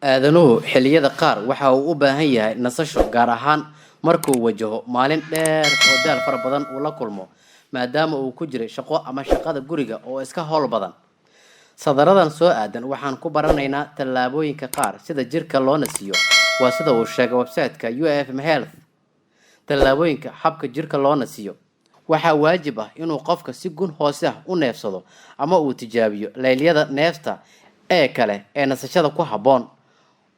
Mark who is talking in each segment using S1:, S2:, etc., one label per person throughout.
S1: Aadanuhu xilliyada qaar waxa uu u baahan yahay nasasho, gaar ahaan markuu wajaho maalin dheer oo daal fara badan uu la kulmo, maadaama uu ku jiray shaqo ama shaqada guriga oo iska howl badan. Sadaradan soo aadan waxaan ku baranaynaa tallaabooyinka qaar sida jirka loo nasiyo, waa sida uu sheegay website-ka UFM Health. Tallaabooyinka habka jirka loo nasiyo: waxaa waajib ah inuu qofka si gun hoose ah u neefsado ama uu tijaabiyo laylyada neefta ee kale ee nasashada ku habboon.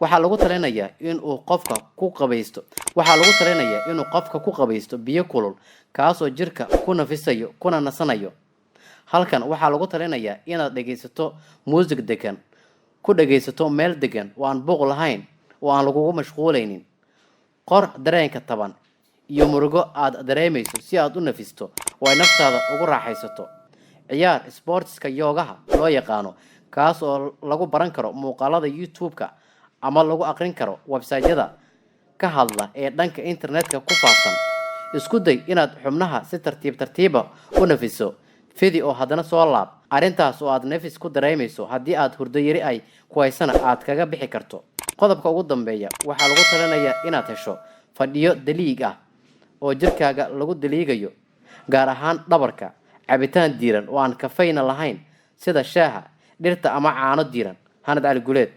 S1: Waxaa lagu talinayaa inuu qofka ku qabaysto waxaa lagu talinayaa inuu qofka ku qabaysto biyo kulul, kaasoo jirka ku nafisayo kuna nasanayo. Halkan waxaa lagu talinayaa inaad dhegaysato muusig degan, ku dhegaysato meel degan oo aan buuq lahayn oo aan lagugu mashquulaynin. Qor dareenka taban iyo murugo aad dareemayso si aad u nafisto oo ay naftaada ugu raaxaysato. Ciyaar sportska yoogaha loo yaqaano, kaas oo lagu baran karo muuqaalada YouTube-ka ama lagu aqrin karo website-yada ka hadla ee dhanka internetka ku faafsan. Isku day inaad xubnaha si tartiib tartiiba u nafiso, fidi oo haddana soo laab, arrintaas oo aad nafis ku dareemayso. Haddii aad hurdo yari ay ku haysana, aad kaga bixi karto. Qodobka ugu dambeeya, waxaa lagu talinayaa inaad hesho fadhiyo daliig ah oo jirkaaga lagu daliigayo, gaar ahaan dhabarka. Cabitaan diiran oo aan kafayna lahayn sida shaaha dhirta ama caano diiran. Hanad Cali Guleed.